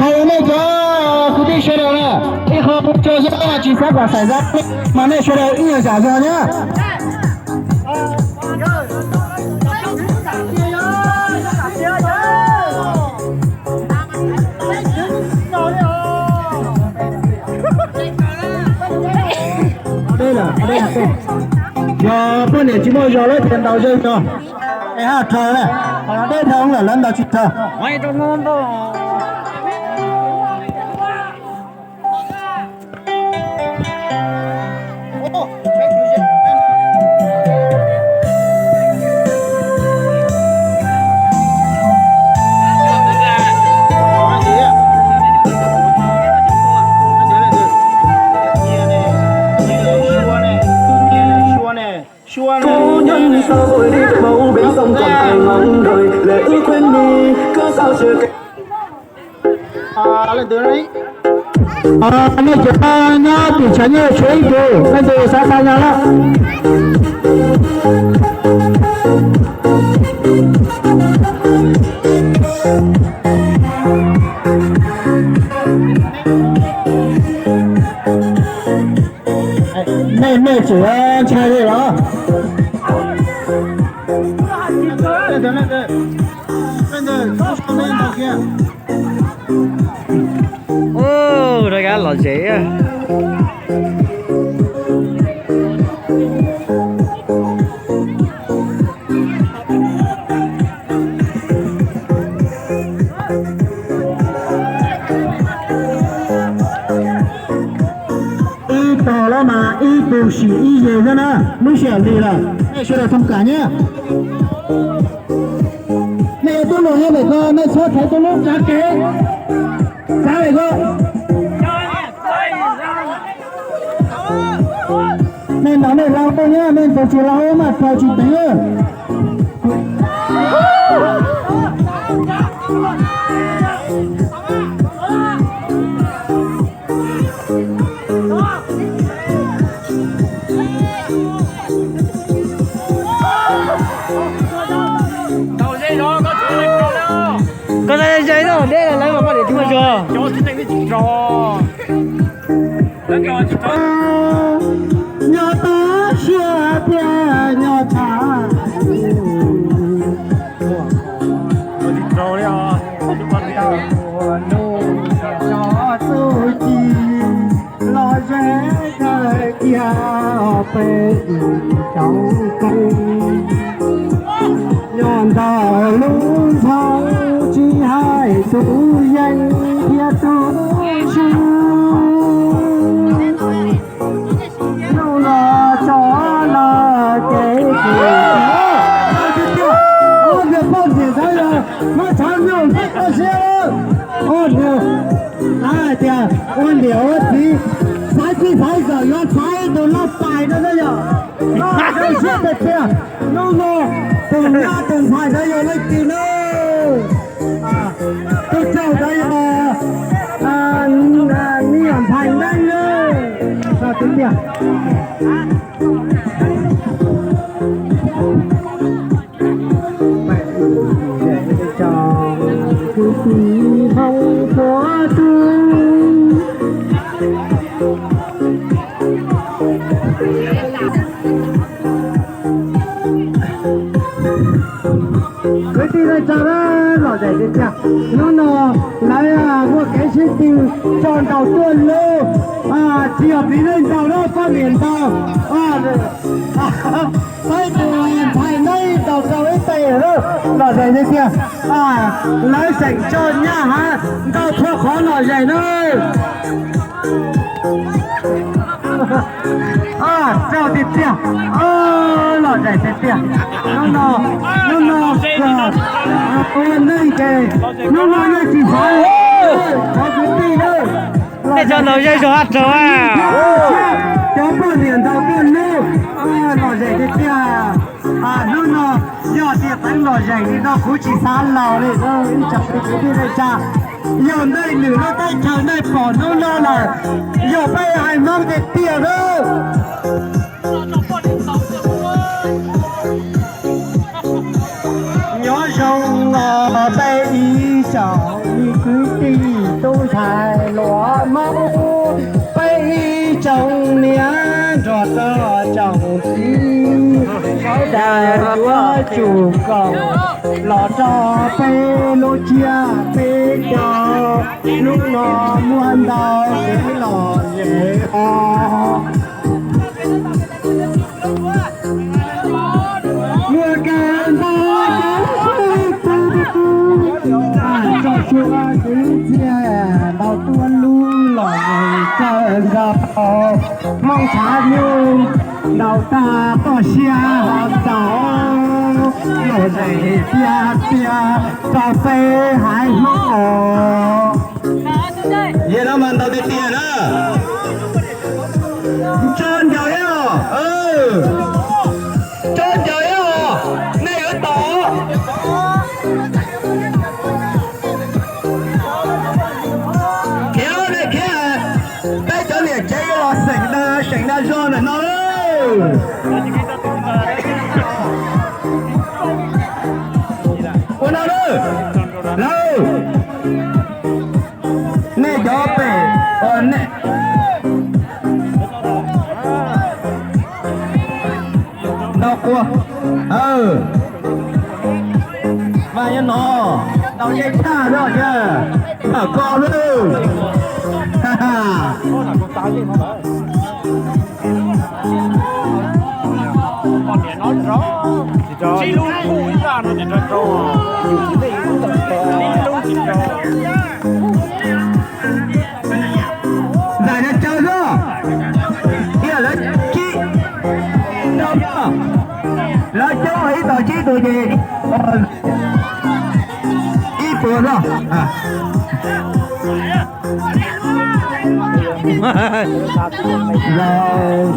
Hais rau nej cov kwv tij sawv daws na, ib qho mus tso zog tsis xav kom xaim zaj, mas nej sawv daws ib nyuag zam zog na. Yog poj niam tsis muaj zog lawm ces ntaus zog no. Es haj rhawv na, deb dhau lawm lawv ntaus tsis rhawv. Suav ne. Suav ne. Phu nhân sao vội đi, mẫu bên sông còn ai ngóng đợi, lệ ước quên đi, cớ sao chưa kể. Nej cov nyob tim tshav nyuj tshuav ib tug, leej twg xav tau nyob lawm. Nej, nej tseem ntshai li los? Ua, rov qab lom zem. Ib tog los mas ib tug sim ib yam xwb na, lub sij hawm lig lawm, nej sawv daws thooj kam nyab. Nej yuav tub los nyob pem ko, nej txhob rhais tau lub tsav kev, tsav pem ko. Nej nov nej hlau tuaj nyab, nej tus tsis hlau maj txaus tsis teev. Koj txhob ze ib tug deb lawm mas poj niam tsis muaj zog. Nyob tod siab tiag nyob tshaj. Ua nuj txog txuj ci los ze kawg kiag peb cov koob. Nyob ntawm lub ntshav tsis hais tus yeej thiab tus su. Hnub no tso los kev kis. Ob niag poj niam xav yog muab tshav nyuj npaj koj siab. Ob niag hais tias ua niam ua txiv xaiv txij xaiv nkawm yuav xaiv tus loj pais no na yog. Koj zoo siab tiag tiag. Hnub no tus nyab tus ntxhais ntawd yog leej twg na? Tus raug ntawd yog Nij Ntxhais Neeb na. Koj twb tiag. Kwv tij hmoob txhua tus, kwv tij neej tsa lom zem tiag tiag. Hnub no lawv muaj kev sib tw tso ntaus tuaj lub, tsis yog txiv neej ntaus na, poj niam ntaus. Peb tus ntxhais neeb ntaus rau ib tes lawm, lom zem tiag tiag. Lawv xeem tso nyaj hav ntau txhua qhov lom zem na. Raug tiag tiag, lom zem tiag tiag. Hnub no, hnub no ua neej ces hnub no yeej tsis xav, thov kwv tij na. Tej cov ntaus zej zog haj raug a. Cov poj niam ntaus tuaj lub, lom zem tiag tiag. Hnub no yog tias teev lom zem li no kuv tsis xav laus li. Ib tsoom kwv tij neej tsa, yog nej nws lub teb chaws nej pom hnub no lawm, yog peb haiv Hmoob tiag tiag na. Nyob zoo os peb ib Yuav tsum koom los rau peb lub tsiab peb caug, hnub no muaj ntau kev lom zem os. Muaj kawg ntau kev sib tw, tso tsua kwv txhiaj ntau tuaj lub lom zem kawg nkaus. Hmoob tshav nyuj ntaus tag toj siab ho txaus, lom zem tiag tiag rau peb haiv Hmoob os. Yog no mas ntaus tiag tiag na. Tso ncaws os, tso ncaws os, nej yuav tau. Khiav, nej khiav, peb cov niam tsev yuav los seem dag seem dag zog ntawm no lawm. Ua no lawm, lawm. Nej cov pem, ntau qua, mas nyob no, ntaus yeej tshaj lawm, tshaj ko lawm. Ntxawm no caw zog, ib lawv tsib, lawv coob ib tog tsib tus ces ib puas zog. Laus,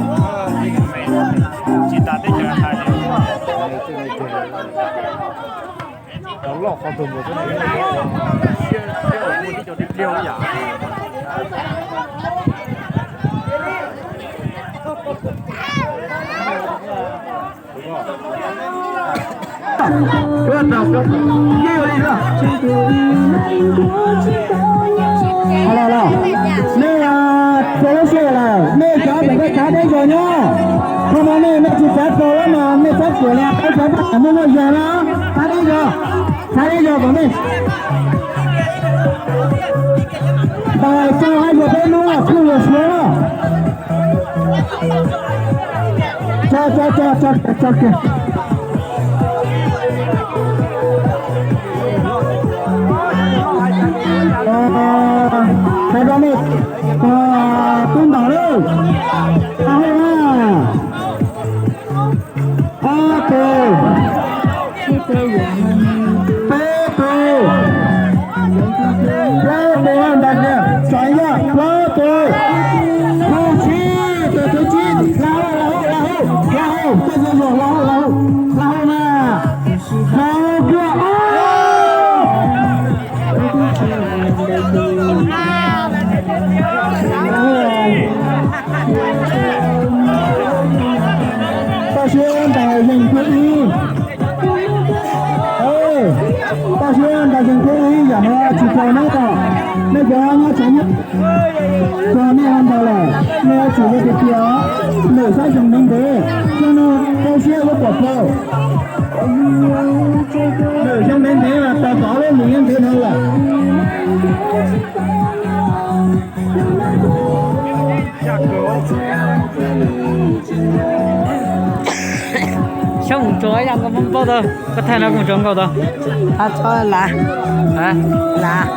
Nej txog lub sij hawm lawm, nej cov tseem txav deb zog nyob, qhov no nej, nej tsis txav txaus lawm mas nej txhob kuam li, peb cov paj muaj muaj zog na, txav deb zog, txav deb zog kom nej tau tso hais yuav peb lub kuj yuav suav na. Tso, tso, tso, tso, tso kiag. Hais rau nej, tub ntaus lawm. Ob tug, peb tug, plaub tug, ntaus kiag, tso ib yam, plaub tug, kaum tsib, tus thib tsib, Lauj, Lauj, Lauj, Lauj, Lauj, Lauj, Lauj, Lauj, Lauj na. Hauv kuaj ob. Toj siab ntaus zeeg thib ib. Toj siab ntaus zeeg thib ib yam no tsis tau na. Nej cov nyob tsev nyob, tso nej ho ntaus lawm, nej yuav tsum ua tiag tiag os. Lwm sab xyoo ntev ntev, xyoo no toj siab yuav pom tau. Lwm xyoo ntev ntev mas tau tov lub lwm ntev ntev no lawm. Xyov mus tsuag ib yam nkaus, Hmoob paub tau, koj thaij no mus tsuag nkaus tau. Lav, lav.